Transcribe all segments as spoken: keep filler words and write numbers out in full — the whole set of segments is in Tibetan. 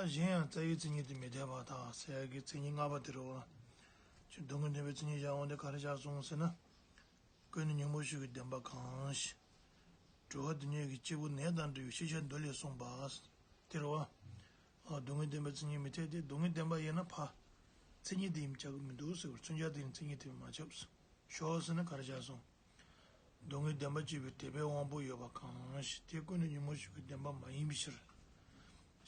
གཞན་ཡང་རྩ་བའི་མཚན་ཉིད་དེ་མི་འཐད་པ་དང་ཟེར་ཡག་གི་མཚན་ཉིད་ལྔ་པ་དེ་རེད་བ། ཅིག་སྡུག་བསྔལ་བདེན་པའི་མཚན་ཉིད་བཞག་འོང་དེ་ག་རེ་བཞག་སོང་ཟེར་ན། ཀུན་ནས་ཉོན་མོངས་ཤུགས་ཀྱི་བདེན་པ་གང་ཞིག་གྲོལ་བ་སྡུག་བསྔལ་གྱི་སྐྱེས་བུ་ནད་དང་འདྲ་བའི་ཤེས་བྱ་མདོ་ལས་གསུངས་པ། དེ་རེད་བ། ཨ། སྡུག་བསྔལ་བདེན་པའི་མཚན་ཉིད་མི་འཐད་དེ། སྡུག་བསྔལ་བདེན་པ་ཡིན་ན་ཕ། མཚན་ཉིད་དེ་ཡིན་པ་ཆགས་ཀྱི་མི་འདུག་ཟེར་བར། མཚོན་བྱ་དེ་ཡིན་མཚན་ཉིད་དེ་མ་ཁྱབ། ཞོག་ཟེར་ན་ག་རེ་བྱས་སོང་། སྡུག་བསྔལ་བདེན་པར་གྱུར་པའི་དད་པའི་དབང་པོ་ཡོད་པ་གང་ཞིག་དེ་ཀུན་ནས་ཉོན་མོངས་ཤུགས་ཀྱི་བདེན་པ་མ་ཡིན་པའི་ཕྱིར།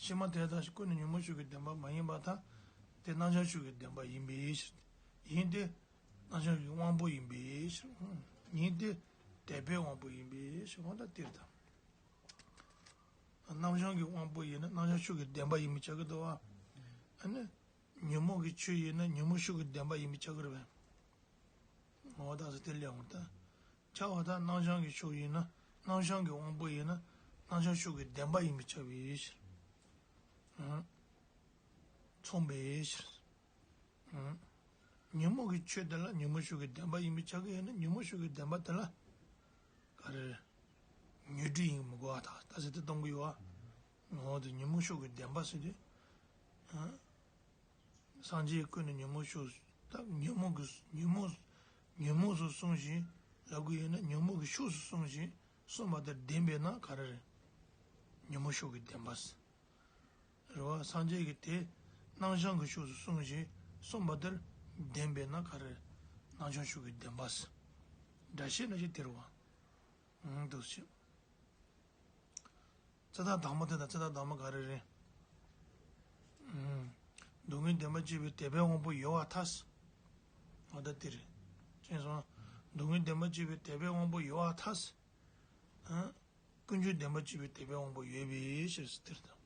ཕྱི་མ་དེ་དག་ཀུན་ནས་ཉོན་མོངས་ཤུགས་ཀྱི་བདེན་པ་མ་ཡིན་པར་ཐལ། དེ་རྣམ་བྱང་ཤུགས་ཀྱི་བདེན་པ་ཡིན་པའི་ཕྱིར། ཡིན་ཏེ། རྣམ་བྱང་གི་དབང་པོ་ཡིན་པའི་ཕྱིར། ཡིན་ཏེ། དད་པའི་དབང་པོ་ཡིན་པའི་ཕྱིར། འོ་ད་དེར་ཐལ། རྣམ་བྱང་གི་དབང་པོ་ཡིན་ན་རྣམ་བྱང་ཤུགས་ཀྱི་བདེན་པ་ཡིན་པ་ཆགས་ཀྱི་འདུག་བ། ཨ་ནི། ཉོན་མོངས་ཀྱི་ཆོས་ཡིན་ན་ཉོན་མོངས་ཤུགས་ཀྱི་བདེན་པ་ཡིན་པ་ཆགས་ཀྱི་རེད་པས། འོ་ད་ཟེར་དེ་ལས་འོང་ད། ཆགས་པ་དང་རྣམ་བྱང་གི་ཕྱོགས་ཡིན་ན། རྣམ་བྱང་གི་དབང་པོ་ཡིན་ན། རྣམ་བྱང་ཤུགས་ཀྱི་བདེན་པ་ཡིན་པ་ཆགས་པའི་ཕྱིར། ཨང་། མཚུངས་པའི་ཕྱིར། ཨང་། ཉོན་མོངས་ཀྱི་ཆོས་དེ་ལ་ཉོན་མོངས་ཤུགས་ཀྱི་བདེན་པ་ཡིན་པ་ཆགས་ཀྱི་ཡོད་ན་ཉོན་མོངས་ཤུགས་ཀྱི་བདེན་པ་དེ་ལ། ག་རེ། ཉོན་སྒྲིབ་ཡིན་མི་དགོས་པ་དང་ད་ཟེར་དེ་གཏོང་གི་ཡོད་བ། འོ་དེ་ཉོན་མོངས་ཤུགས་ཀྱི་བདེན་པ་ཟེར་དུས། ཨང་། སངས་རྒྱས་ཀུན་ནས་ཉོན་མོངས་ཤུགས། ད་ཉོན་མོངས་ཀྱི་ཉོན་མོངས། ཉོན་མོངས་སུ་གསུངས་ཤིང་ལབ་ཀྱི་ཡོད་ན་ཉོན་མོངས་ཀྱི་ཤུགས་སུ་གསུངས་ཤིང་གསུངས་པ་དེ་བདེན་པས་ན་ག་རེ་རེད། ཉོན་མོངས་ཤུགས་ཀྱི་བདེན་པ་ཟེར། རེད་བ། སངས་རྒྱས་ཀྱིས་དེ་རྣམ་བྱང་གི་ཕྱོགས་སུ་གསུངས་ཤིང་གསུངས་པ་དེར་བདེན་པས་ན་ག་རེ། རྣམ་བྱང་ཕྱོགས་ཀྱི་བདེན་པ་ཟེར། སྒྲ་བཤད་ན་ཅི་དེ་རེད་བ། ཨང་། འདུག་ཞེས། ཚེ་ཐག་དང་པོ་དེ་དང་ཚེ་ཐག་དང་པོ་ག་རེ་རེད། ཨང་། སྡུག་བསྔལ་བདེན་པར་གྱུར་པའི་དད་པའི་དབང་པོ་ཡོད་པར་ཐལ། འོ་ད་དེ་རེད། མཁྱེན་སོང་། སྡུག་བསྔལ་བདེན་པར་གྱུར་པའི་དད་པའི་དབང་པོ་ཡོད་པར་ཐལ། ཨང་། ཀུན་འབྱུང་བདེན་པར་གྱུར་པའི་དད་པའི་དབང་པོ་ཡོད་པའི་ཕྱིར་ཟེར་དེ་རེད་ད།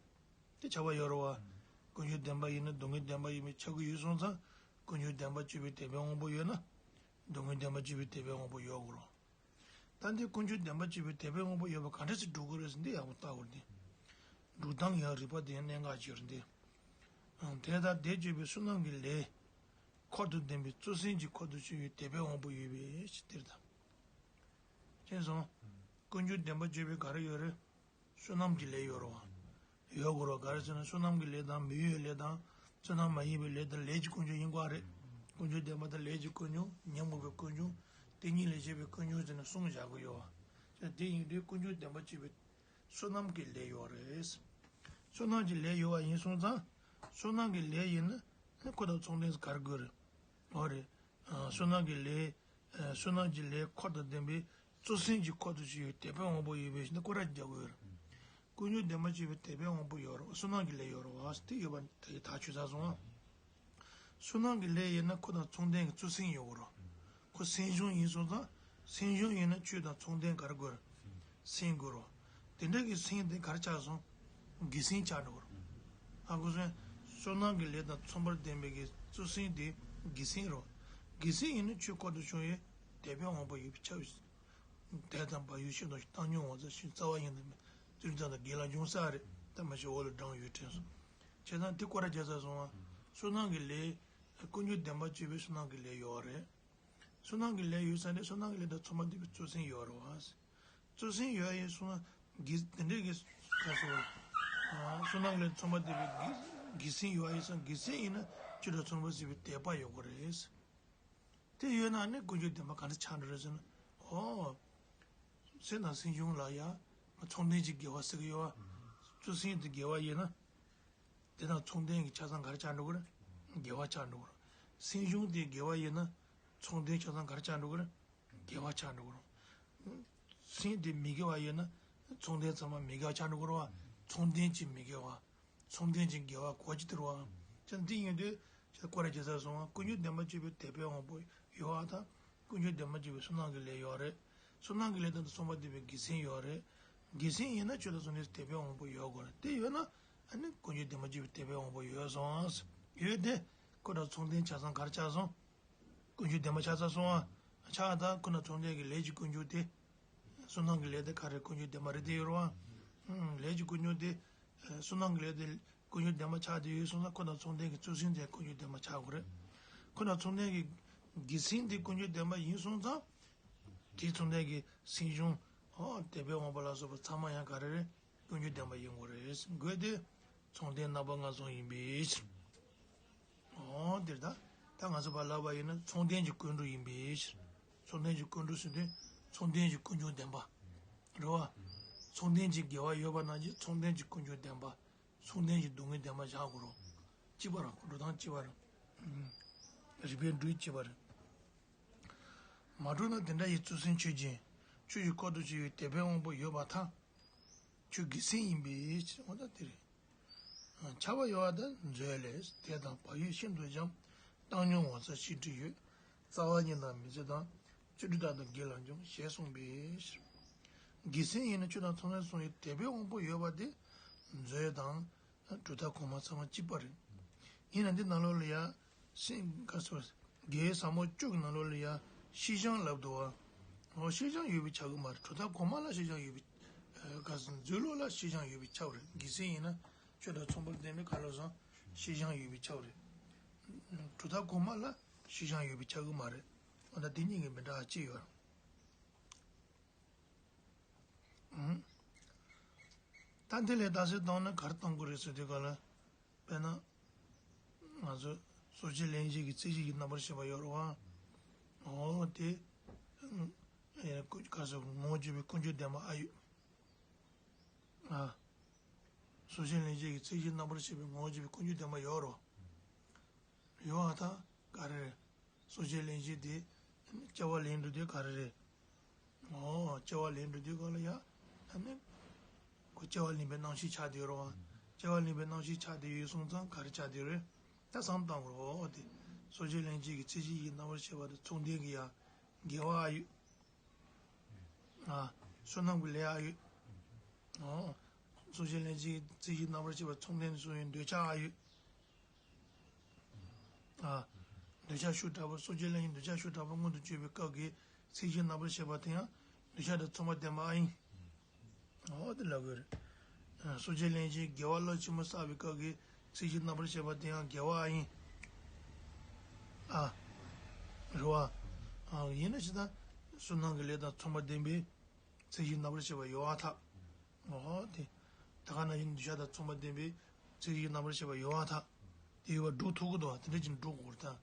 དེ་ཆགས་པ་ཡོད་རེད་བ། ཀུན་འབྱུང་བདེན་པ་ཡིན་ན་སྡུག་བསྔལ་བདེན་པ་ཡིན་པས་ཁྱབ་ཀྱི་ཡོད་སོང་ཙང་། ཀུན་འབྱུང་བདེན་པར་གྱུར་པའི་དད་པའི་དབང་པོ་ཡོད་ན། སྡུག་བསྔལ་བདེན་པར་གྱུར་པའི་དད་པའི་དབང་པོ་ཡོད་དགོས་རེད། ད་འདི་ཀུན་འབྱུང་བདེན་པར་གྱུར་པའི་དད་པའི་དབང་པོ་ཡོད་པ་ག་འདྲ་ཞིག་སྒྲུབ་དགོས་རེད་ཟེར་འདི་ཡག་པོ་ལྟ་དགོས་རེད་འདི། སྒྲུབ་སྟངས་ཡང་རིགས་པ་དེ་ཡང་གནད་འགག་ཅིག་རེད་འདི། ཨང་། དེ་ལྟར་དེ་བརྗོད་པའི་བསོད་ནམས་ཀྱི་ལས། འཁོར་དུ་ལྡན་པའི་གཙོ་སེམས་ཀྱི་འཁོར་དུ་ཕྱིན་པའི་དད་པའི་དབང་པོ་ཡོད་པའི་ཕྱིར་དེར་ཐལ། མཁྱེན་སོང་། ཀུན་འབྱུང་བདེན་པར་གྱུར་པའི་ག་རེ་ཡོད་རེད། བསོད་ནམས་ཀྱི་ལས་ཡོད་རེད་བ། ཡོད་དགོས་རེད་བ། ག་རེ་ཟེར་ན་བསོད་ནམས་ཀྱི་ལས་དང་མི་གཡོ་བའི་ལས་དང་། བསོད་ནམས་མ་ཡིན་པའི་ལས་དང་ལས་ཀྱི་ཀུན་འབྱུང་ཡིན་དགོས་རེད། ཀུན་འབྱུང་བདེན་པ་དང་ལས་ཀྱི་ཀུན་འབྱུང་ཉོན་མོངས་པའི་ཀུན་འབྱུང་། དེ་གཉིས་ལས་སྐྱེས་པའི་ཀུན་འབྱུང་ཟེར་ནས་གསུམ་བཞག་གི་ཡོད་བ། ཅེས་དེ་ཡིན་དུས་ཀུན་འབྱུང་བདེན་པར་གྱུར་པའི་བསོད་ནམས་ཀྱི་ལས་ཡོད་རེད། བསོད་ནམས་ཀྱི་ལས་ཡོད་པ་ཡིན་སོང་ཙང་། བསོད་ནམས་ཀྱི་ལས་ཡིན་ན་ཁོ་དང་མཚུངས་ལྡན་ག་རེ་དགོས་རེད། འོ་རེད། ཨ། བསོད་ནམས་ཀྱི་ལས། ཨ། བསོད་ནམས་ཀྱི་ལས་འཁོར་དང་ལྡན་པའི་གཙོ་སེམས་ཀྱི་འཁོར་དུ་ཞུགས་པའི་དད་པའི་དབང་པོ་ཡོད་པའི་ཕྱིར་ན་སྐོར་ར་རྒྱག་དགོས་རེད། ཀུན་འབྱུང་བདེན་པར་གྱུར་པའི་དད་པའི་དབང་པོ་ཡོད་རེད། བསོད་ནམས་ཀྱི་ལས་ཡོད་རེད་བ། དེ་ཡོད་པ་དེ་ཐག་ཆོད་ཚར་སོང་ཨ། བསོད་ནམས་ཀྱི་ལས་ཡིན་ན་ཁོ་དང་མཚུངས་ལྡན་གྱི་གཙོ་སེམས་ཡོད་དགོས་རེད། ཁོ་སེམས་བྱུང་ཡིན་སོང་ཙང་། སེམས་བྱུང་ཡིན་ན་ཆོས་དང་མཚུངས་ལྡན་ག་རེ་དགོས་རེད། སེམས་དགོས་རེད། དེ་འདྲ་གི་སེམས་དེ་ག་རེ་ཆགས་སོང་། དགེ་སེམས་ཆགས་འགྲོ་གི་རེད། ཧ་གོ་སོང་། བསོད་ནམས་ཀྱི་ལས་དང་མཚུངས་པར་ལྡན་པའི་གི་གཙོ་སེམས་དེ་དགེ་སེམས་རེད། དགེ་སེམས་ཡིན་ན་ཆོས་འཁོར་དུ་བྱུང་བའི་དད་པའི་དབང་པོ་ཡོད་པས་ཁྱབ། དད་དང་བག་ཡོད་ཤིང་དང་བཏང་སྙོམས་འོང་ས་ཤིང་རྩ་བ་ཡིན་དང་མིན་ཙིར་ཙམ་དང་དགེ་ལ་འབྱུང་ས་རེད་ད་མ་ཤེས་འོག་ལ་བགྲང་ཡོད་དྲན་སོང་། བྱས་ཙང་དེ་སྐོར་ར་རྒྱག་ས་སོང་བ། བསོད་ནམས་ཀྱི་ལས། ཀུན་འབྱུང་བདེན་པར་གྱུར་པའི་བསོད་ནམས་ཀྱི་ལས་ཡོད་རེད། བསོད་ནམས་ཀྱི་ལས་ཡོད་ས་ནས་བསོད་ནམས་ཀྱི་ལས་དང་མཚུངས་པར་ལྡན་པའི་གཙོ་སེམས་ཡོད་རེད་བ། གཙོ་སེམས་ཡོད་ཡིན་སོང་ན་དགེ་དེ་འདྲའི་གི་ས་སོ། བསོད་ནམས་ཀྱི་ལས་དང་མཚུངས་པར་ལྡན་པའི་དགེ་དགེ་སེམས་ཡོད་ཡིན་སོང་དགེ་སེམས་ཡིན་ན་ཆོས་དང་མཚུངས་པར་ལྡན་པའི་དད་པ་ཡོད་དགོས་རེད། དེ་ཡོད་ན་ནི་ཀུན་འབྱུང་བདེན་པ་ག་འདྲ་ཆགས་འགྲོ་རེད་ཟེར་ན། ཨོ། སེམས་དང་སེམས་བྱུང་ལ་ཡང་མཚུངས་ལྡན་གྱི་དགེ་བ་ཟེར་གྱི་ཡོད་བ། གཙོ་སེམས་དེ་དགེ་བ་ཡིན་ན། དེ་དང་མཚུངས་ལྡན་གྱི་ཆ་ཚང་ག་རེ་ཆགས་འགྲོ་གི་རེད། དགེ་བ་ཆགས་འགྲོ་གི་རེད། སེམས་བྱུང་དེ་དགེ་བ་ཡིན་ན། མཚུངས་ལྡན་ཆ་ཚང་ག་རེ་ཆགས་འགྲོ་གི་རེད། དགེ་བ་ཆགས་འགྲོ་གི་རེད། སེམས་དེ་མི་དགེ་བ་ཡིན་ན། མཚུངས་ལྡན་ཚང་མ་མི་དགེ་བ་ཆགས་འགྲོ་གི་རེད་བ། མཚུངས་ལྡན་གྱི་མི་དགེ་བ། མཚུངས་ལྡན་གྱི་དགེ་བ་གོ་ཅི་དེ་རེད་བ། ཅང་འདི་ཡིན་དུས་ཁྱེད་སྐོར་ར་རྒྱལ་ཚར་སོང་བ། ཀུན་འབྱུང་བདེན་པར་གྱུར་པའི་དད་པའི་དབང་པོ་ཡོད་བ་དང་། ཀུན་འབྱུང་བདེན་པར་གྱུར་པའི་བསོད་ནམས་ཀྱི་ལས་ཡོད་རེད། བསོད་ནམས་ཀྱི་ལས་དང་མཚུངས་པར་ལྡན་པའི་དགེ་སེམས་ཡོད་རེད། དགེ་སེམས་ཡིན་ན་ཆོས་དང་མཚུངས་ལྡན་དད་པའི་དབང་པོ་ཡོད་དགོས་རེད། དེ་ཡོད་ན་ཨ་ནི་ཀུན་འབྱུང་བདེན་པར་གྱུར་པའི་དད་པའི་དབང་པོ་ཡོད་སོང་། ཡོད་དེ། ཁོ་དང་མཚུངས་ལྡན་ཆ་ཚང་ག་རེ་ཆགས་སོང་། ཀུན་འབྱུང་བདེན་པ་ཆགས་ཚར་སོང་ཨ། ཆགས་དང་ཁོ་དང་མཚུངས་ལྡན་གྱི་ལས་ཀྱི་ཀུན་འབྱུང་དེ། བསོད་ནམས་ཀྱི་ལས་དེ་ག་རེ་ཀུན་འབྱུང་བདེན་པ་རེད་དེ་ཡོད་རེད་བ། ལས་ཀྱི་ཀུན་འབྱུང་དེ། བསོད་ནམས་ཀྱི་ལས་དེ་ཀུན་འབྱུང་བདེན་པ་ཆགས་དེ་ཡོད་སོང་ན་ཁོ་དང་མཚུངས་ལྡན་གྱི་གཙོ་སེམས་དེ་ཀུན་འབྱུང་བདེན་པ་ཆགས་དགོས་རེད། ཁོ་དང་མཚུངས་ལྡན་གྱི་དགེ་སེམས་དེ་ཀུན་འབྱུང་བདེན་པ་ཡིན་སོང་ཙང་། དེ་མཚུངས་ལྡན་གྱི་སེམས་བྱུང་། ཨོ། དད་པའི་དབང་པོ་ལ་སོགས་པ་ཚང་མ་ཡང་ག་རེ་རེད། ཀུན་འབྱུང་བདེན་པ་ཡིན་དགོས་རེད་དགོས་ཏེ། མཚུངས་ལྡན་རྣམ་པ་ལྔ་ཚང་ཡིན་པའི་ཕྱིར། འོ་འདིར་ད་ད་ང་ཚོ་ཕར་ལབ་པ་ཡིན་ན་མཚུངས་ལྡན་གྱི་ཀུན་འགྲོ་ཡིན་པའི་ཕྱིར། མཚུངས་ལྡན་གྱི་ཀུན་འགྲོ་ཟེར་དུས་མཚུངས་ལྡན་གྱི་ཀུན་འབྱུང་བདེན་པ། རེད་བ། མཚུངས་ལྡན་གྱི་དགེ་བ་ཡོད་པ་ནང་བཞིན་མཚུངས་ལྡན་གྱི་ཀུན་འབྱུང་བདེན་པ། མཚུངས་ལྡན་གྱི་སྡུག་བསྔལ་བདེན་པ་བཞག་དགོས་རེད། གཅིག་པ་རང་འགྲོ་སྟངས་གཅིག་པ་རང་། རིགས་པའི་འགྲོས་གཅིག་པ་རེད། མ་གྲུབ་ན་དེ་འདྲ་ཡི་བརྩོན་སེམས་ཆོས་ཅན། ཆོས་ཀྱི་སྐོར་དུ་བྱས་པའི་དད་པའི་དབང་པོ་ཡོད་པར་ཐལ། ཆོས་དགེ་མཚན་ཡིན་པའི་ཕྱིར། འོ་ད་དེ་རེད། ཁྱབ་པ་ཡོད་པ་དང་མཛོད་ལས། དད་དང་བག་ཡོད་ཤིན་ཏུ་འཇམ། བཏང་སྙོམས་འོད་གསལ་ཤེས་སྒྲིབ་ཡོད། རྩ་བ་ཉིད་དང་མི་འཛིན་དང་། བཅུ་དྲུག་དག་དང་དགེ་ལ་འཇུག་ཞེས་གསུངས་པའི་ཕྱིར། དགེ་མཚན་ཡིན་ན་ཆོས་དང་མཚུངས་ལྡན་གསུངས་ཡོད། དད་པའི་དབང་པོ་ཡོད་པ་དེ་མཛོད་དང་། གྲུབ་མཐའ་གོང་མ་ཚང་མ་གཅིག་པ་རེད། ཡིན་ན་འདི་ནང་ལོགས་ལ་ཡ། སེམས་ག་སོ། དགེ་བའི་ཟབ་མོ་བཅུ་གི་ནང་ལོགས་ལ་ཡ། ཤེས་བྱང་ལབ་འདུག་བ། འོ་ཤེས་བྱང་ཡོད་པའི་ཆགས་ཀྱི་མ་རེད། གྲུབ་མཐའ་གོང་མ་ལ་ཤེས་བྱང་ཡོད་པའི། ག་སོ་མཛོད་ལུགས་ལ་ཤེས་བྱང་ཡོད་པའི་ཆགས་རེད། དགེ་མཚན་ཡིན་ན་ཆོས་དང་མཚུངས་པར་ལྡན་པའི་ག་ལ་སོང་ཤེས་བྱང་ཡོད་པའི་ཆགས་རེད། གྲུབ་མཐའ་གོང་མ་ལ་ཤེས་བྱང་ཡོད་པའི་ཆགས་ཀྱི་མ་རེད། འོ་ན་དེ་གཉིས་ཀྱི་མི་འདྲ་བ་ཅི་ཡོད་རེད། ད་འདི་ལས་རྟགས་གསལ་བཏང་ན་ག་རེ་བཏང་དགོས་རེད་ཟེར་དུས་ག་ལ། དཔེར་ན། ང་ཚོ་སོ་སྐྱེ་ལན་གཅིག་གི་ཚེ་གཅིག་གི་རྣམ་པར་ཤེས་པ་ཡོད་རེད་བ། འོ་དེ། ཨེ་ཀུན་ག་ཟེར་ངོ་བོ་བརྗོད་པའི་ཀུན་འབྱུང་བདེན་པ་ཨ་ཡོད། ཨ། སོ་སྐྱེ་ལན་གཅིག་གི་ཚེ་གཅིག་རྣམ་པར་ཤེས་པའི་ངོ་བོ་བརྗོད་པའི་ཀུན་འབྱུང་བདེན་པ་ཡོད་རེད་བ། ཡོད་ཨ་ཐ་ག་རེ་རེད། སོ་སྐྱེ་ལན་གཅིག་དེ། སྐྱེ་བ་ལེན་འགྲོ་དུས་ག་རེ་རེད། འོ་སྐྱེ་བ་ལེན་འགྲོ་དུས་ག་ལ་ཡ། ཨ་ནི། ཁོ་སྐྱེ་བ་ལེན་པའི་རྣམ་ཤེས་ཆགས་བསྡད་རོ། སྐྱེ་བ་ལེན་པའི་རྣམ་ཤེས་ཆགས་བསྡད་ཡོད་སོང་ཙང་ག་རེ་ཆགས་བསྡད་རེད། ད་བསམ་བཏང་དགོས་རོ་དེ། སོ་སྐྱེ་ལན་གཅིག་གི་ཚེ་གཅིག་གི་རྣམ་པར་ཤེས་པ་དེ་མཚུངས་ལྡན་གྱི་ཡ། དགེ་བ་ཨ་ཡོད། ཨ། བསོད་ནམས་ཀྱི་ལས་ཨ་ཡོད། འོ། སོ་སྐྱེ་ལན་གཅིག་གི་ཚེ་གཅིག་རྣམ་པར་ཤེས་པ་མཚུངས་ལྡན་སོང་ཡོད། འདོད་ཆགས་ཨ་ཡོད། ཨ། འདོད་ཆགས་ཤུགས་དྲག་པོ་སོ་སྐྱེ་ལ་ཡང་འདོད་ཆགས་ཤུགས་དྲག་པོ་མངོན་དུ་གྱུར་པའི་སྐབས་ཀྱི་ཚེ་གཅིག་རྣམ་པར་ཤེས་པ་དེ་ཡང་འདོད་ཆགས་དང་མཚུངས་པ་ལྡན་པ་ཨ་ཡིན། འོ་དེ་ལབ་དགོས་རེད། སོ་སྐྱེ་ལན་གཅིག་དགེ་བ་རླབས་ཆེན་པོ་བསགས་པའི་སྐབས་ཀྱི་ཚེ་གཅིག་རྣམ་པར་ཤེས་པ་དེ་ཡང་དགེ་བ་ཨ་ཡིན། ཨ། རེད་བ། ཨ་ཡིན་ན་ཇི་ལྟར་བསོད་ནམས་ཀྱི་ལས་དང་མཚུངས་པ་ལྡན་པའི། ཚེ་གཅིག་རྣམ་པར་ཤེས་པ་ཡོད་པར་ཐལ། འོ་དེ། ད་ག་ནང་བཞིན་འདོད་ཆགས་དང་མཚུངས་པ་ལྡན་པའི་ཚེ་གཅིག་རྣམ་པར་ཤེས་པ་ཡོད་པར་ཐལ། དེ་ཡོད་པ་སྒྲུབ་ཐུབ་ཀྱི་འདུག་བ། དེ་འདྲ་ཅིག་སྒྲུབ་དགོས་རེད་ད།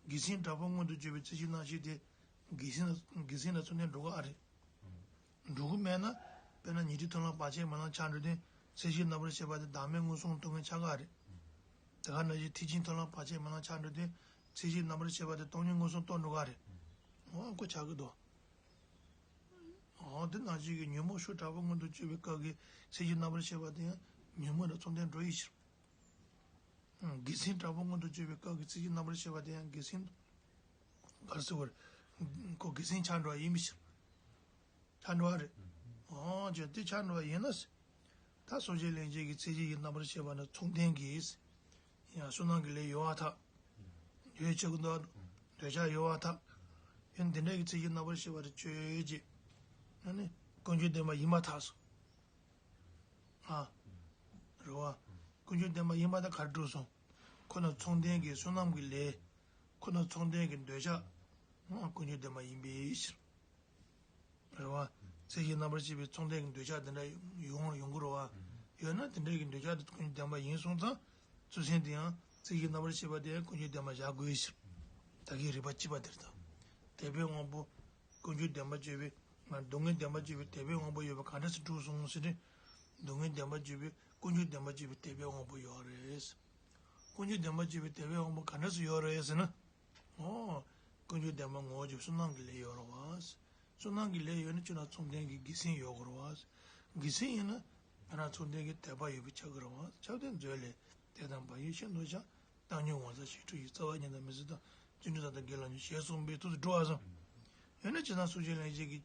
དགེ་མཚན་དྲག་པོ་མངོན་དུ་གྱུར་པའི་ཚེ་གཅིག་རྣམ་ཤེས་དེ། དགེ་མཚན་དགེ་མཚན་དང་མཚུངས་ལྡན་འགྲོ་གི་ཨ་རེད། འགྲོ་གི་མེད་ན། དཔེར་ན་ཉི་ཁྲི་ཐོག་ལ་བར་ཆད་མེད་ལམ་ཆགས་འགྲོ་དུས་ཚེ་གཅིག་རྣམ་པར་ཤེས་པ་དེ་བདག་མེད་མངོན་སུམ་རྟོགས་མཁན་ཆགས་ཀྱི་ཨ་རེད། དེ་ག་ནང་བཞིན་ཐེག་ཆེན་ཐོག་ལ་བར་ཆད་མེད་ལམ་ཆགས་འགྲོ་དུས་ཚེ་གཅིག་རྣམ་པར་ཤེས་པ་དེ་སྟོང་ཉིད་མངོན་སུམ་རྟོགས་འགྲོ་གི་ཨ་རེད། འོ་ཁོ་ཆགས་ཀྱི་འདུག་འོ་དེ་ནང་བཞིན་གྱི་ཉོན་མོངས་ཤུགས་དྲག་པོ་མངོན་དུ་གྱུར་པའི་སྐབས་ཀྱི་ཚེ་གཅིག་རྣམ་པར་ཤེས་པ་དེ་ཡང་ཉོན་མོངས་དང་མཚུངས་ལྡན་འགྲོ་ཡི་ཕྱིར། དགེ་མཚན་དྲག་པོ་མངོན་དུ་གྱུར་པའི་སྐབས་ཀྱི་ཚེ་གཅིག་རྣམ་པར་ཤེས་པ་དེ་ཡང་དགེ་མཚན། ག་རེ་ཟེར་བར། ཁོ་དགེ་མཚན་ཆགས་འགྲོ་བ་ཡིན་པའི་ཕྱིར། ཆགས་འགྲོ་བ་རེད། འོ་ཅེ་དེ་ཆགས་འགྲོ་བ་ཡིན་ན། ད་སོ་སྐྱེ་ལན་གཅིག་གི་ཚེ་གཅིག་གི་རྣམ་པར་ཤེས་པ་ནི་མཚུངས་ལྡན་གྱི། ཡང་བསོད་ནམས་ཀྱི་ལས་ཡོད་པར་ཐལ། ཡོད་ཆགས་ཀྱི་འདུག་འདོད་ཆགས་ཡོད་པར་ཐལ། ཡང་འདི་འདྲ་གི་ཚེ་གཅིག་རྣམ་པར་ཤེས་པ་དེ་ཆོས་ཅན། ཨ་ནི་ཀུན་འབྱུང་བདེན་པ་ཡིན་པར་ཐལ་སོ། ཨ། རེད་བ། ཀུན་འབྱུང་བདེན་པ་ཡིན་པ་དང་ག་རེ་གྲུབ་སོང་། ཁོ་ན་མཚུངས་ལྡན་གྱི་བསོད་ནམས་ཀྱི་ལས། ཁོ་ན་མཚུངས་ལྡན་གྱི་འདོད་ཆགས། ཨ་ཀུན་འབྱུང་བདེན་པ་ཡིན་པའི་ཕྱིར། རེད་བ། ཚེ་གཅིག་རྣམ་པར་ཤེས་པའི་མཚུངས་ལྡན་གྱི་འདོད་ཆགས་དེ་འདྲ་ཡོང་ཡོང་གི་རེད་བ། ཡོད་ན་དེ་འདྲ་གི་འདོད་ཆགས་དེ་ཀུན་འབྱུང་བདེན་པ་ཡིན་སོང་ཙང་། ཚུལ་ཆེན་དེ་ཡང་ཚེ་གཅིག་རྣམ་པར་ཤེས་པ་དེ་ཀུན་འབྱུང་བདེན་པ་བཞག་དགོས་ཕྱིར། ད་གིན་རིགས་པ་གཅིག་པ་དེར་དང་། དད་པའི་དབང་པོ། ཀུན་འབྱུང་བདེན་པ་བརྗོད་པའི། སྡུག་བསྔལ་བདེན་པ་བརྗོད་པའི་དད་པའི་དབང་པོ་ཡོད་པ་ག་འདྲ་སེ་གྲུབ་སོང་ཟེར་ཏེ། སྡུག་བསྔལ་བདེན་པ་བརྗོད་པའི་ཀུན་འབྱུང་བདེན་པ་བརྗོད་པའི་དད་པའི་དབང་པོ་ཡོད་རེད། ཀུན་འབྱུང་བདེན་པ་བརྗོད་པའི་དད་པའི་དབང་པོ་ག་འདྲ་སེ་ཡོད་རེད་ཟེར་ན། འོ། ཀུན་འབྱུང་བདེན་པ་ངོ་བོ་བརྗོད་བསོད་ནམས་ཀྱི་ལས་ཡོད་རེད་བ། བསོད་ནམས་ཀྱི་ལས་ཡོད་ན་ཆོས་དང་མཚུངས་ལྡན་གྱི་དགེ་མཚན་ཡོད་དགོས་རེད་བ། དགེ་མཚན་ཡིན་ན། ང་རང་མཚུངས་ལྡན་གྱི་དད་པ་ཡོད་པའི་ཆགས་ཀྱི་རེད་བ། ཆགས་ལྡན་མཛོད་ལས། དད་དང་བག་ཡོད་ཤིན་ཏུ་འཇམ། བཏང་སྙོམས་འོད་གསལ་ཤེས་སྒྲིབ་ཡོད། རྩ་བ་ཉིད་དང་མི་འཛིན་དང་། བཅུ་དྲུག་དག་དང་དགེ་ལ་འཇུག་ཞེས་གསུངས་པའི་ཐུགས་སུ་འགྲོ་བ་སོང་། ཡོད་ན་ཇི་ལྟར་སོ་སྐྱེ་ལན་གཅིག་གི་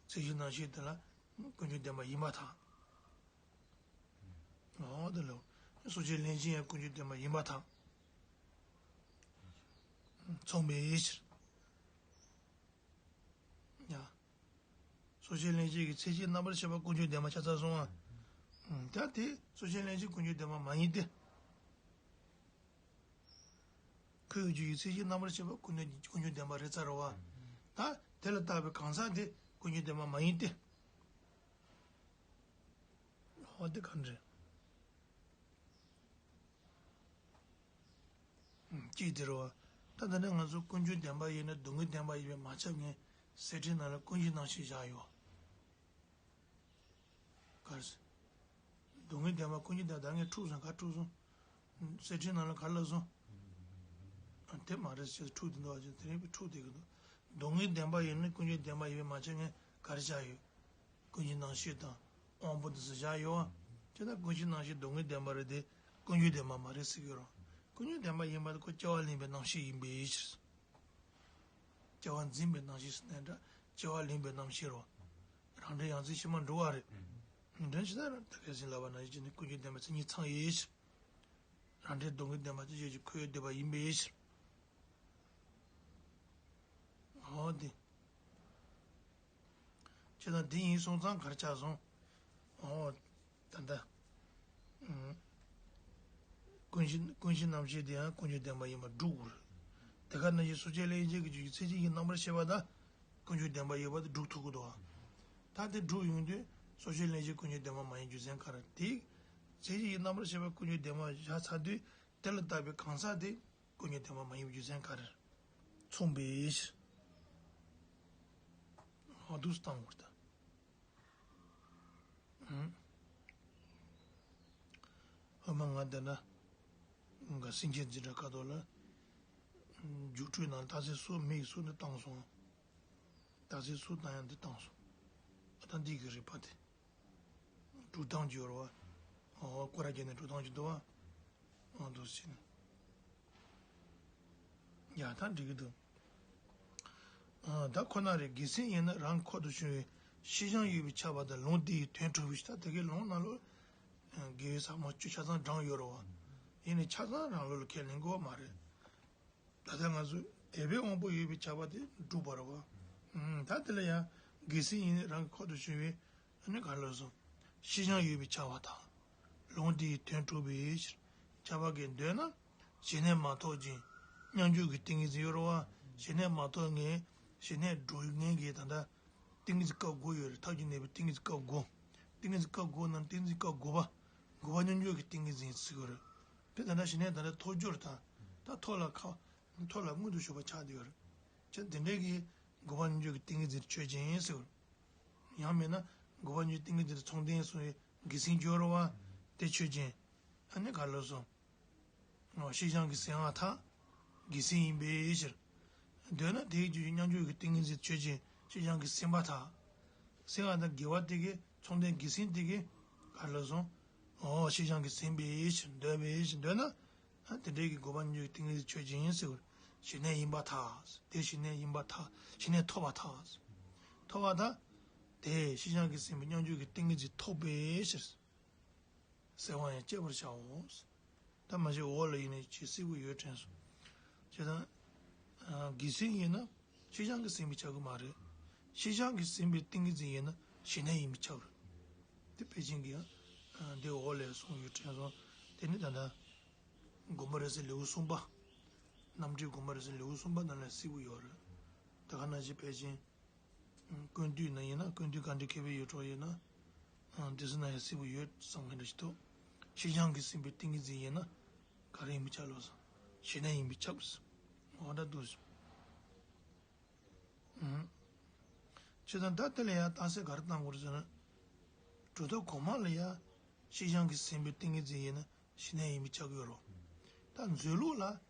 ཚེ་གཅིག་རྣམ་ཤེས་དེ་ལ་ཀུན་འབྱུང་བདེན་པ་ཡིན་པར་ཐལ། འོ་དེ་ལ་སོ་སྐྱེ་ལན་གཅིག་ཡང་ཀུན་འབྱུང་བདེན་པ་ཡིན་པར་ཐལ། མཚུངས་པའི་ཕྱིར། ཡ། སོ་སྐྱེ་ལན་གཅིག་གི་ཚེ་གཅིག་རྣམ་པར་ཤེས་པ་ཀུན་འབྱུང་བདེན་པ་ཆགས་ཚར་སོང་ང་། ད་དེ་སོ་སྐྱེ་ལན་གཅིག་ཀུན་འབྱུང་བདེན་པ་མ་ཡིན་ཏེ། ཁོའི་རྒྱུ་ཡི་ཚེ་གཅིག་རྣམ་པར་ཤེས་པ་ཀུན་ཀུན་འབྱུང་བདེན་པ་རེད་ཚར་རོ་བ། ད་དེ་ལ་བཏགས་པའི་གང་ཟག་དེ་ཀུན་འབྱུང་བདེན་པ་མ་ཡིན་ཏེ། འོ་དེ་གང་རེད། གཅིག་དེ་རེད་བ། ད་ད་ནི་ང་ཚོ་ཀུན་འབྱུང་བདེན་པ་ཡིན་ན་སྡུག་བསྔལ་བདེན་པ་ཡིན་པས་མ་ཁྱབ་མཁན་གསེར་ཕྲེང་ནང་ལ་ཀུན་གཞི་རྣམ་ཤེས་བཞག་ཡོད། ག་རེ་ཟེར། སྡུག་བསྔལ་བདེན་པ་ཀུན་འབྱུང་བདེན་པ་ད་ངས་འཁྲུགས་སོང་། ག་འཁྲུགས་སོང་། གསེར་ཕྲེང་ནང་ལ་ག་ལབ་སོང་། དེ་མ་རེད་ཟེར། འཁྲུགས་དེ་འདུག་ཨ། དེ་རིང་འཁྲུགས་དེ་གི་འདུག་སྡུག་བསྔལ་བདེན་པ་ཡིན་ན་ཀུན་འབྱུང་བདེན་པ་ཡིན་པས་མ་ཁྱབ་མཁན་ག་རེ་བཞག་ཡོད། ཀུན་གཞི་རྣམ་ཤེས་དང་དབང་པོ་དེ་ཚོ་བཞག་ཡོད་བ། བྱས་ན་ཀུན་གཞི་རྣམ་ཤེས་སྡུག་བསྔལ་བདེན་པ་རེད་དེ། ཀུན་འབྱུང་བདེན་པ་མ་རེད་ཟེར་གྱི་ཡོད་རེད། ཀུན་འབྱུང་བདེན་པ་ཡིན་པ་དེ་ཁོ་སྐྱེ་བ་ལེན་པའི་རྣམ་ཤེས་ཡིན་པའི་ཕྱིར། སྐྱེ་བ་འཛིན་པའི་རྣམ་ཤེས་ཟེར་ནའི་འདྲ། སྐྱེ་བ་ལེན་པའི་རྣམ་ཤེས་རེད་བ། རང་འབྲས་ཡང་རྩིས་ཕྱི་མ་འགྲོ་བ་རེད། འདྲ་ཞིག་ད་ད་གལ་སྲིད་ལབ་པ་ན་ཡིད་ཀྱི་ནི་ཀུན་འབྱུང་བདེན་པ་མཚན་ཉིད་ཚང་ཡིན་ཕྱིར། རང་འབྲས་སྡུག་བསྔལ་བདེན་པ་དེ་ཡོད་ཀྱི་ཁོ་ཡོད་བསྡད་པ་ཡིན་པའི་ཕྱིར། འོ་དེ། བྱས་ཙང་དེ་ཡིན་སོང་ཙང་ག་རེ་ཆགས་སོང་། འོ། ད་ལྟ། ཨུམ། ཀུན་གཞི་ཀུན་གཞི་རྣམ་ཤེས་དེ་ཡང་ཀུན་འབྱུང་བདེན་པ་ཡིན་པ་སྒྲུབ་དགོས་རེད། དེ་ག་ནང་བཞིན་སོ་སྐྱེ་ལྷན་སྐྱེས་ཀྱི་རྒྱུད་ཀྱི་མཚན་གཞི་ཡི་རྣམ་པར་ཤེས་པ་དང་ཀུན་འབྱུང་བདེན་པ་ཡོད་པ་དེ་སྒྲུབ་ཐུབ་ཀྱི་འདུག་ཨ། ད་དེ་སྒྲུབ་ཡོང་དུས་སོ་སྐྱེ་ལྷན་སྐྱེས་ཀུན་འབྱུང་བདེན་པ་མ་ཡིན་རྒྱུ་མཚན་ག་རེ། དེ་མཚན་གཞི་ཡི་རྣམ་པར་ཤེས་པ་ཀུན་འབྱུང་བདེན་པ་བཞག་ཚར་དུས་དེ་ལ་བཏགས་པའི་གང་ཟག་དེ། ཀུན་འབྱུང་བདེན་པ་མ་ཡིན་པའི་རྒྱུ་མཚན་ག་རེ། མཚུངས་པའི་ཕྱིར། འོ་འདུག་སེ་བཏང་དགོས་ད། ཨུམ། ཧོ་མ་ང་འདི་ན། ང་སེམས་ཅན་འཛིན་གྲྭ་ཁ་ཐོག་ལ། རྒྱུགས་སྤྲོད་ནང་རྟགས་གསལ་སོགས་མི་ཡི་སོགས་འདི་བཏང་སོང་། རྟགས་གསལ་སོགས་བཏང་ཡང་འདི་བཏང་སོང་། ཨ་ད་འདི་གི་རིགས་པ་དེ། སྒྲུབ་སྟངས་ཀྱི་ཡོད་རེད་བ། ཨོ་སྐོར་ར་བརྒྱབ་ནས་སྒྲུབ་སྟངས་ཀྱི་འདུག་བ། ཨོ་འདུག་ཟེར་ནས། ཡ་ད་འགྲིག་གི་འདུག་ཨ་ད་ཁོ་ན་རེ་དགེ་མཚན་ཡིན་ན་རང་འཁོར་དུ་བྱུང་བའི་ཤེས་བྱང་ཡོད་པས་ཁྱབ་པ་དང་ལུང་འདི་ཡི་དོན་གྲུབ་པའི་ཕྱིར། ད་དེ་གའི་ལུང་ནང་ལོགས་དགེ་བའི་ཟབ་མོ་བཅུ་ཆ་ཚང་བགྲངས་ཡོད་རེད་བ། ཡིན་ནའི་ཆ་ཚང་རང་ལོགས་ལ་ཁས་ལེན་དགོས་བ་མ་རེད། ད་ལྟ་ང་ཚོ་དད་པའི་དབང་པོ་ཡོད་པས་ཁྱབ་པ་དེ་སྒྲུབ་པ་རེད་བ། ཨུམ། ད་དེ་ལ་ཡང་དགེ་མཚན་ཡིན་ནི་རང་གི་འཁོར་དུ་བྱུང་བའི་ཨ་ནི་ག་ལ་སོ། ཤེས་བྱང་ཡོད་པས་ཁྱབ་པ་དང་། ལུང་དེའི་དོན་གྲུབ་པའི་ཕྱིར། ཁྱབ་པ་གི་འདོད་ན། ཞི་གནས་མ་ཐོབ་ཅིང་མཉམ་འཇུག་གི་ཏིང་ངེ་འཛིན་ཡོད་རེད་བ། ཞི་གནས་མ་ཐོབ་ངེས་ཞི་གནས་སྒྲུབ་མཁན་གྱི་ད་ལྟ་ཏིང་ངེ་འཛིན་སྐབས་དགུ་ཡོད་རེད། ཐབས་ཀྱིས་གནས་པའི་ཏིང་ངེ་འཛིན་སྐབས་དགུ། ཏིང་ངེ་འཛིན་སྐབས་དགུ་ནང་ཏིང་ངེ་འཛིན་སྐབས་དགུ་པ། དགུ་པ་མཉམ་འཇུག་གི་ཏིང་ངེ་འཛིན་ཟེར་གྱི་ཡོད་རེད། དེ་ད་ལྟ་ཞི་གནས་ད་ལྟ་ཐོབ་རྒྱུར་ད། ད་ཐོབ་ལ་ཁ། ཐོབ་ལ་མངོན་དུ་ཞུགས་པ་ཆགས་བསྡད་ཡོད་རེད། ཅེས་དེ་འདྲའི་གི་དགུ་པ་མཉམ་འཇུག་གི་ཏིང་ངེ་འཛིན་ཆོས་ཅན་ཟེར། ཡང་མིན་ན་དགུ་པ་མཉམ་འཇུག་ཏིང་ངེ་འཛིན་ཚོགས་ལྡན་སོང་བའི་དགེ་མཚན་སྦྱོར་བ་དེ་ཆོས་ཅན། ཨ་ནི་ག་ལ་སོང་། ཤེས་བྱང་གི་སེམས་དབང་ཐལ། དགེ་མཚན་ཡིན་པའི་ཕྱིར། འདོད་ན་དེའི་རྒྱུད་ཀྱི་མཉམ་འཇུག་གི་ཏིང་ངེ་འཛིན་ཆོས་ཅན། ཤེས་བྱང་གི་སེམས་པ་ཐལ། སེམས་དབང་དང་དགེ་བ་དེ་གའི་ཚོགས་ལྡན་དགེ་མཚན་དེ་གའི་ག་ལ་སོང་། ཨོ་ཤེས་བྱང་གི་སེམས་པའི་ཕྱིར་འདོད་པའི་ཕྱིར་འདོད་ན། ཨ་དེ་འདྲའི་གི་དགུ་པ་མཉམ་འཇུག་ཏིང་ངེ་འཛིན་ཆོས་ཅན་ཟེར། ཞི་གནས་ཡིན་པར་ཐལ། དེ་ཞི་གནས་ཡིན་པར་ཐལ། ཞི་གནས་ཐོབ་པར་ཐལ། ཐོབ་པར་ཐལ། དེ་ཤེས་བྱང་གི་སེམས་པའི་མཉམ་འཇུག་གི་ཏིང་ངེ་འཛིན་ཐོབ་པའི་ཕྱིར། སེམས་དབང་ཡང་བསྐྱེད་པར་བྱའོ། ད་མ་གཞི་འོག་ལ་ཡིན་ནའི་ཇི་སྲིད་པོ་ཡོད་དྲན་སོང་། བྱས་ཙང་། དགེ་མཚན་ཡིན་ན་ཤེས་བྱང་གི་སེམས་པས་ཁྱབ་ཀྱི་མ་རེད། ཤེས་བྱང་གི་སེམས་པའི་ཏིང་ངེ་འཛིན་ཡིན་ན་ཞི་གནས་ཡིན་པས་ཁྱབ་རེད། དེ་ཕལ་ཆེར་གྱིས་ཡང་། འདི་འོག་ལ་གསུངས་ཡོད་དྲན་སོང་། དེ་ནི་ད་ལྟ། དགོངས་པ་རབ་གསལ་ལེའུ་གསུམ་པ། རྣམ་འགྲེལ་དགོངས་པ་རབ་གསལ་ལེའུ་གསུམ་པ་ནང་ལ་གསལ་པོ་ཡོད་རེད། དེ་ག་ནང་བཞིན་ཕལ་ཆེར། ཀུན་བཏུས་ན་ཡིན་ན་ཀུན་བཏུས་ག་འདྲའི་མཁས་པའི་ཡོད་གྲོགས་ཡོད་ན། དེ་ཚོ་ན་ཡང་གསལ་པོ་ཡོད་བསམ་མཁན་འདྲ་ཞིག་འདུག་ཤེས་བྱང་གི་སེམས་པའི་ཏིང་ངེ་འཛིན་ཡིན་ན། ག་རེ་ཡིན་པས་ཁྱབ་ལོ། ཞི་གནས་ཡིན་པས་ཁྱབ། འོ་ད་འདུག་བྱས་ཙང་ད་དེ་ལ་ཡང་རྟགས་གསལ་ག་རེ་བཏང་དགོས་རེད་ཟེར་ན། གྲུབ་མཐའ་གོང་མ་ལ་ཡང་ཤེས་བྱང་གི་སེམས་པའི་ཏིང་ངེ་འཛིན་ཡིན་ན་ཞི་གནས་ཡིན་པས་ཁྱབ་ཀྱི་ཡོད་རེད། ད་མཛོད་ལུགས་ལ་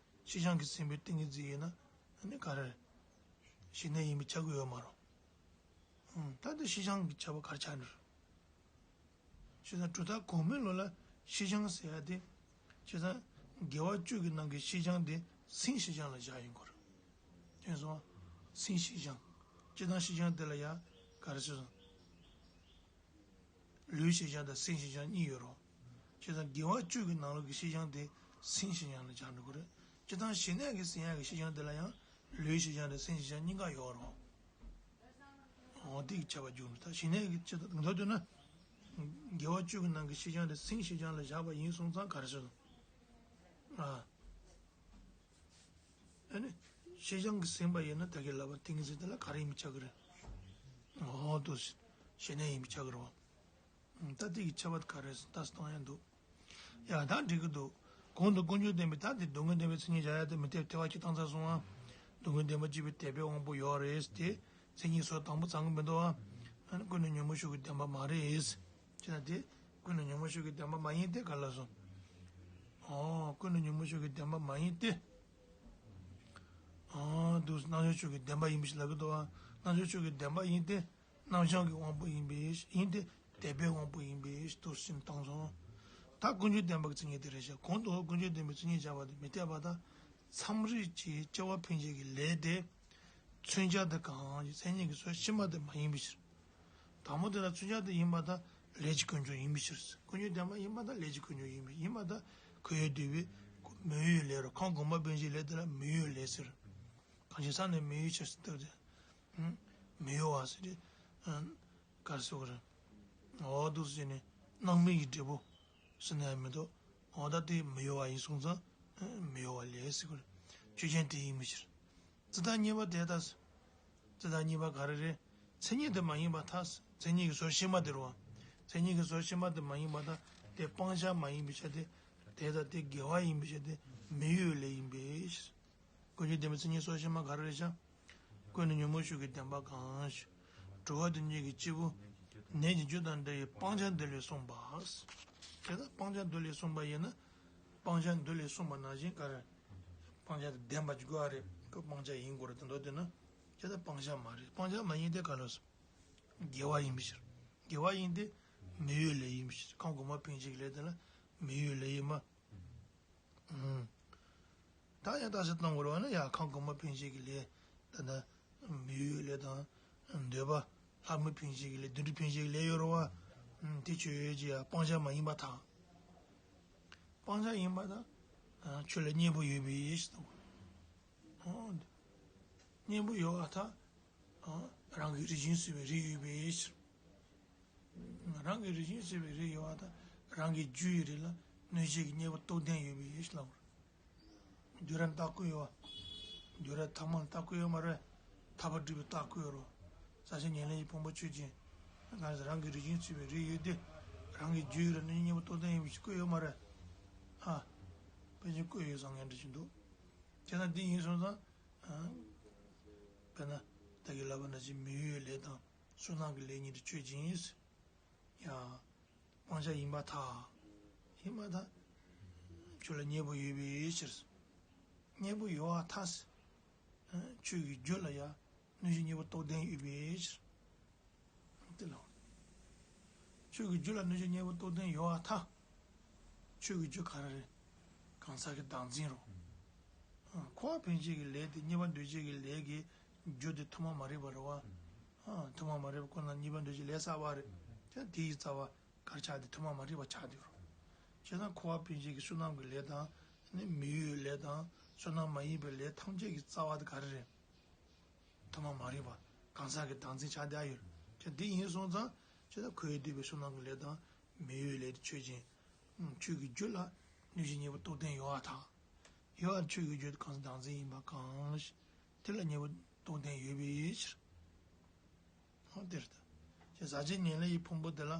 ཤེས་བྱང་གི་སེམས་པའི་ཏིང་ངེ་འཛིན་ཡིན་ན་ཨ་ནི་ག་རེ། ཞི་གནས་ཡིན་པས་ཁྱབ་ཀྱི་ཡོད་མ་རེད། ད་དེ་ཤེས་བྱང་གི་ཁྱབ་པ་ག་རེ་ཆགས་ནི་རེད། ཞེ་ས་གྲུབ་མཐའ་གོང་མའི་ལུགས་ལ་ཤེས་བྱང་ཟེར་ཡ་དེ། ཞེ་ས་དགེ་བ་བཅུ་གི་ནང་གི་ཤེས་བྱང་དེ་སེམས་ཤེས་བྱང་ལ་བཞག་ཡོང་གི་རེད། དེ་སོང་། སེམས་ཤེས་བྱང་། སྤྱིར་བཏང་ཤེས་བྱང་དེ་ལ་ཡང་ག་རེ་ཟེར་སོང་། ལུས་ཤེས་བྱང་དང་སེམས་ཤེས་བྱང་གཉིས་ཡོད་རེད། ཞེ་ས་དགེ་བ་བཅུ་གི་ནང་ལོགས་ཀྱི་ཤེས་བྱང་དེ་སེམས་ཤེས་བྱང་ལ་བཞག་འགྲོ་གི་རེད། སྤྱིར་བཏང་ཞི་གནས་ཀྱི་ཟེར་ཡ་གི་ཤེས་བྱང་དེ་ལ་ཡང་ལུས་ཤེས་བྱང་དང་སེམས་ཤེས་བྱང་གཉིས་ཀ་ཡོད་རེད། འོ་དེ་གི་ཁྱབ་པ་བསྒྱུར་ནས་ད་ཞི་གནས་ཀྱི་ཆེད་དུ་མདོར་བསྡུས་ན། དགེ་བ་བཅུ་གི་ནང་གི་ཤེས་བྱང་དེ་སེམས་ཤེས་བྱང་ལ་བཞག་པ་ཡིན་སོང་ཙང་ག་རེ་ཟེར་དང་། ཨ། ཨ་ནི། ཤེས་བྱང་གི་སེམས་པ་ཡིན་ན་ད་གིན་ལབ་པ་ཏིང་ངེ་འཛིན་དེ་ལ་ག་རེ་ཡིན་པས་ཁྱབ་ཀྱི་རེད། འོ་དུ། ཞི་གནས་ཡིན་པས་ཁྱབ་ཀྱི་རེད་བ། ད་དེ་གི་ཁྱད་པར་ག་རེ་ཟེར་ལྟ་སྟངས་ཡང་འདུག་ཡ་ད་འགྲིག་གི་འདུག་གོང་དུ་ཀུན་འབྱུང་བདེན་པའི་ད་དེ་སྡུག་བསྔལ་བདེན་པའི་མཚན་ཉིད་བཞག་ཡ་དེ་མི་འཐད་དེ་བ་ཁྱི་བཏང་ཚར་སོང་ཨ། སྡུག་བསྔལ་བདེན་པ་གཅིག་པའི་དད་པའི་དབང་པོ་ཡོད་རེད་དེ། མཚན་ཉིད་སོགས་དང་པོ་ཚང་གི་མི་འདུག་ཨ། ཨ་ནི་ཀུན་ནས་ཉོན་མོངས་ཤུགས་ཀྱིས་བདེན་པ་མ་རེད། ཅེ་ན་དེ། ཀུན་ནས་ཉོན་མོངས་ཤུགས་ཀྱིས་བདེན་པ་མ་ཡིན་ཏེ་ག་ལ་སོང་། ཨོ། ཀུན་ནས་ཉོན་མོངས་ཤུགས་ཀྱིས་བདེན་པ་མ་ཡིན་ཏེ། ཨོ། འདུག་སྣང་ཆུང་ཤུགས་ཀྱིས་བདེན་པ་ཡིན་པ་ཞིག་ལབ་ཀྱི་འདུག་ཨ། སྣང་ཆུང་ཤུགས་ཀྱིས་བདེན་པ་ཡིན་ཏེ། རྣམ་བྱང་གི་དབང་པོ་ཡིན་པས་ཡིན་ཏེ། དད་པའི་དབང་པོ་ཡིན་པས་འདུག་སེ་བཏང་སོང་། ད་ཀུན་འབྱུང་བདེན་པ་གི་མཚན་ཉིད་དེ་རེད་ཤག་གོང་དུ་ཀུན་འབྱུང་བདེན་པའི་མཚན་ཉིད་བཞག་པ་དེ་མི་འཐད་པ་དང་། མཚམས་རིག་གི་སྐྱེ་བ་འཕེན་བྱེད་ཀྱི་ལས་དེ། མཚོན་བྱ་དེ་གང་ཞིག་མཚན་ཉིད་ཀྱི་ཕྱོགས་ཕྱི་མ་དེ་མ་ཡིན་པའི་ཕྱིར། དང་པོ་དེ་ལ་མཚོན་བྱ་དེ་ཡིན་པ་དང་ལས་ཀྱི་ཀུན་འབྱུང་ཡིན་པའི་ཕྱིར། ཀུན་འབྱུང་བདེན་པ་ཡིན་པ་དང་ལས་ཀྱི་ཀུན་འབྱུང་ཡིན་པའི་ཡིན་པ་དང་ཁོ་ཡོད་བསྡད་པའི་མི་གཡོ་བའི་ལས་རོ། ཁམས་གོང་མ་འཕེན་བྱེད་ཀྱི་ལས་དེ་ལ་མི་གཡོ་བའི་ལས་ཟེར། གང་ཞིག་ས་ནས་མི་གཡོ་ཕྱིར་ཟེར་ཏེ། མི་གཡོ་བ་ཟེར་ཏེ། ག་རེ་ཟེར་དགོས་རེད། འོ་འདུག་སེ་བྱས་ནས་སྣང་མེད་ཀྱི་འབྲས་བུ་ཟེར་ན་ཡང་མི་འདུག་འོ་ད་དེ་མི་གཡོ་བ་ཡིན་སོང་ཙང་མི་གཡོ་བ་ལས་ཟེར་དགོས་རེད། ཆོས་ཅན་དེ་ཡིན་མི་ཕྱིར། རྩི་དང་གཉིས་པ་དེ་ལྟ། རྩི་དང་གཉིས་པ་ག་རེ་རེད། མཚན་ཉིད་དེ་མ་ཡིན་པར་ཐལ། མཚན་ཉིད་ཀྱི་ཕྱོགས་ཕྱི་མ་དེ་རེད་བ། མཚན་ཉིད་ཀྱི་ཕྱོགས་ཕྱི་མ་དེ་མ་ཡིན་པར་ཐལ། དེ་སྤང་བྱ་མ་ཡིན་པའི་ཕྱིར་ཏེ། དེ་ལྟ་སྟེ་དགེ་བ་ཡིན་པའི་ཕྱིར་ཏེ་མི་གཡོ་བའི་ལས་ཡིན་པས། ཀུན་འབྱུང་བདེན་པའི་མཚན་ཉིད་ཕྱོགས་ཕྱི་མ་ག་རེ་རེད་ཤག་ཀུན་ནས་ཉོན་མོངས་ཤུགས་ཀྱིས་བདེན་པ་གང་ཞིག་དྲི་བ་དེ་ཉིད་ཀྱི་སྐྱེས་བུ། ནད་ཀྱི་རྒྱུ་དང་འབྲེལ་བའི་སྤང་བྱ་འདི་ལས་གསུངས་པ། དེ་ལྟར་སྤང་བྱ་འདི་ལས་གསུངས་པ་ཡིན་ན། སྤང་བྱ་འདི་ལས་གསུངས་པ་ནང་བཞིན་ག་རེ། སྤང་བྱ་དེ་བདེན་པ་ཅིག་དགོས་པ་རེད། ཁོ་སྤང་བྱ་ཡིན་དགོས་རེད་དེ་འདོད་དེ་ན། དེ་ལྟར་སྤང་བྱ་མ་རེད། སྤང་བྱ་མ་ཡིན་ཏེ་ག་ལ་སོང་། དགེ་བ་ཡིན་པའི་ཕྱིར། དགེ་བ་ཡིན་ཏེ། མི་གཡོ་ལས་ཡིན་པའི་ཕྱིར། ཁམས་གོང་མ་འཕེན་བྱེད་ཀྱི་ལས་དེ་ལ་མི་གཡོ་ལས་ཡིན་པ། ཨུམ། ད་ཡང་རྟགས་གསལ་གཏོང་དགོས་རེད་བ་ན་ཡང་ཁམས་གོང་མ་འཕེན་བྱེད་ཀྱི་ལས། ད་ལྟ་མི་གཡོའི་ལས་དང་། འདོད་པ། ལྷ་མི་འཕེན་བྱེད་ཀྱི་ལས་བདུད་འདུལ་འཕེན་བྱེད་ཀྱི་ལས་ཡོད་རེད་བ། ཨུམ། དེ་ཆོས་ཅན་ཡང་སྤང་བྱ་མ་ཡིན་པར་ཐལ། སྤང་བྱ་ཡིན་པ་དང་། ཆོས་ལ་གཉེན་པོ་ཡོད་པའི་ཕྱིར་དང་། ཨོ། གཉེན་པོ་ཡོད་པར་ཐལ། ཨོ། རང་གི་རིགས་ཤིང་གསོས་པའི་རིགས་ཡོད་པའི་ཕྱིར། རང་གི་རིགས་ཤིང་གསོས་པའི་རིགས་ཡོད་པར་ཐལ། རང་གི་རྒྱུ་ཡི་རིགས་ལ་གནོད་བྱེད་ཀྱི་གཉེན་པོ་རྟོགས་ལྡན་ཡོད་པའི་ཕྱིར་ལ། རྒྱུ་ར་ནི་རྟགས་བཀོད་ཡོད་པ། རྒྱུ་ར་ཐ་མ་ལ་རྟགས་བཀོད་ཡོད་མ་རེད། ཐར་པ་སྒྲུབ་པའི་རྟགས་བཀོད་ཡོད་རེད། ས་ཆེན་ཉེར་ལེན་གྱི་ཕུང་པོ་ཆོས་ཅན། གང་ཟེར་རང་གི་རིགས་ཤིང་གསོས་པའི་རིགས་ཡོད་དེ། རང་གི་རྒྱུ་ཡི་རིགས་ལ་གནོད་བྱེད་གཉེན་པོ་རྟོགས་ལྡན་ཡིན་པ་ཞིག་བཀོད་ཡོད་མ་རེད། ཨ། ཕལ་ཆེར་བཀོད་ཡོད་བཟང་ངན་འདྲ་ཞིག་འདུག་བྱས་ན་འདི་ཡིན་སོང་ཙང་། ཨ། དཔེར་ན། ད་གིན་ལབ་པ་ནང་བཞིན་མི་གཡོའི་ལས་དང་བསོད་ནམས་ཀྱི་ལས་གཉིས་དེ་ཆོས་ཅན་ཡིན། ཡང་། སྤང་བྱ་ཡིན་པར་ཐལ། ཡིན་པར་ཐལ། ཆོས་ལ་གཉེན་པོ་ཡོད་པའི་ཕྱིར། གཉེན་པོ་ཡོད་པར་ཐལ། ཆོས་ཀྱི་རྒྱུ་ལ་ཡང་གནོད་བྱེད་གཉེན་པོ་རྟོགས་ལྡན་ཡོད་པའི་ཕྱིར། དེ་ལ། ཆོས་ཀྱི་རྒྱུ་ལ་གནོད་བྱེད་གཉེན་པོ་རྟོགས་ལྡན་ཡོད་པར་ཐལ། ཆོས་ཀྱི་རྒྱུ་ག་རེ་རེད། གང་ཟག་གི་བདག་འཛིན་རོ། འཁོར་བ་འཕེན་བྱེད་ཀྱི་ལས་དེ་གཉེན་པོ་འདོད་བྱེད་ཀྱི་ལས་ཀྱི་རྒྱུ་དེ་ཐོག་མ་མ་རིག་པ་རེད་བ། ཐོག་མ་མ་རིག་པ་ཁོ་ན་གཉེན་པོ་འདོད་བྱེད་ལས་བསགས་པ་རེད། དེ་དེ་ཡི་རྩ་བ་ག་རེ་ཆགས་དེ་ཐོག་མ་མ་རིག་པ་ཆགས་དེ་རོ། བྱས་ན་འཁོར་བ་འཕེན་བྱེད་ཀྱི་བསོད་ནམས་ཀྱི་ལས་དང་། ནི་མི་གཡོའི་ལས་དང་བསོད་ནམས་མ་ཡིན་པའི་ལས་ཐམས་ཅད་ཀྱི་རྩ་བ་དེ་ག་རེ་རེད། ཐོག་མ་མ་རིག་པ་གང་ཟག་གི་བདག་འཛིན་ཆགས་བསྡད་ཡོད། ཅེས་འདི་ཡིན་སོང་ཙང་ཅེས་ད་ཁོ་ཡི་འདོད་པའི་བསོད་ནམས་ཀྱི་ལས་དང་མི་གཡོའི་ལས་དེ་ཆོས་ཅན། ཆོས་ཀྱི་རྒྱུ་ལ་གནོད་བྱེད་གཉེན་པོ་རྟོགས་ལྡན་ཡོད་པར་ཐལ། ཡོད་པར་ཆོས་ཀྱི་རྒྱུ་གང་ཟག་བདག་འཛིན་ཡིན་པ་གང་ཞིག་དེ་ལ་གཉེན་པོ་རྟོགས་ལྡན་ཡོད་པའི་ཕྱིར། འོ་དེ་རེད་ད། ཅེས་ཟག་བཅས་ཉེར་ལེན་གྱི་ཕུང་པོ་དེ་ལ།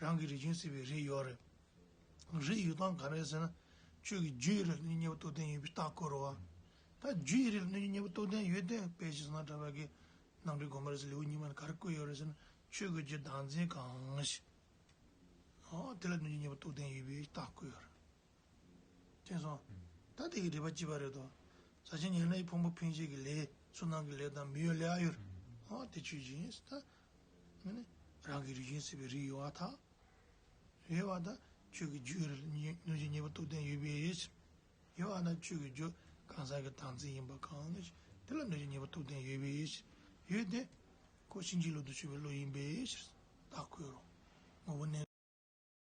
རང་གི་རིགས་ཤིང་གསོས་པའི་རིགས་ཡོད་རེད། རིགས་ཡོད་སྟངས་ག་རེ་ཟེར་ན། ཆོས་ཀྱི་རྒྱུ་ཡི་རིགས་ལ་གནོད་བྱེད་གཉེན་པོ་རྟོགས་ལྡན་ཡོད་པའི་རྟགས་བཀོད་རེད་བ། ད་རྒྱུ་ཡི་རིགས་ལ་གནོད་བྱེད་གཉེན་པོ་རྟོགས་ལྡན་ཡོད་དེ་དཔེ་ཆ་བཞག་ན་གྲྭ་པ་གི་རྣམ་འགྲེལ་དགོངས་པ་རེད་ཟེར་ལེའུ་གཉིས་པ་ནས་ག་རེ་བཀོད་ཡོད་རེད་ཟེར་ན། ཆོས་ཀྱི་རྒྱུ་བདག་འཛིན་གང་ཞིག་འོ་དེ་ལ་གནོད་བྱེད་གཉེན་པོ་རྟོགས་ལྡན་ཡོད་པའི་རྟགས་བཀོད་ཡོད་རེད། མཁྱེན་སོང་། ད་དེ་གི་རིགས་པ་གཅིག་པ་རེད་དོ། ཟག་བཅས་ཉེར་ལེན་གྱི་ཕུང་པོ་འཕེན་བྱེད་ཀྱི་ལས་བསོད་ནམས་ཀྱི་ལས་དང་མི་གཡོའི་ལས་ཨ་ཡོད། འོ་དེ་ཆོས་ཅན་ཡིན་ད། ངས་ནི་རང་གི་རིགས་ཤིང་གསོས་པའི་རིགས་ཡོད་པར་ཐལ། ཡོད་པ་དང་ཆོས་ཀྱི་རྒྱུ་ཡི་རིགས་ལ་གནོད་བྱེད་གཉེན་པོ་རྟོགས་ལྡན་ཡོད་པའི་ཕྱིར། ཡོད་པ་དང་ཆོས་ཀྱི་རྒྱུ་གང་ཟག་གི་བདག་འཛིན་ཡིན་པ་གང་ཞིག་དེ་ལ་གནོད་བྱེད་གཉེན་པོ་རྟོགས་ལྡན་ཡོད་པའི་ཕྱིར། ཡོད་དེ། ཁོ་ཕྱིན་ཅི་ལོག་ཏུ་ཆུད་པའི་བློ་ཡིན་པའི་ཕྱིར། རྟགས་བཀོད་རོ། ངོ་བོ་གནས།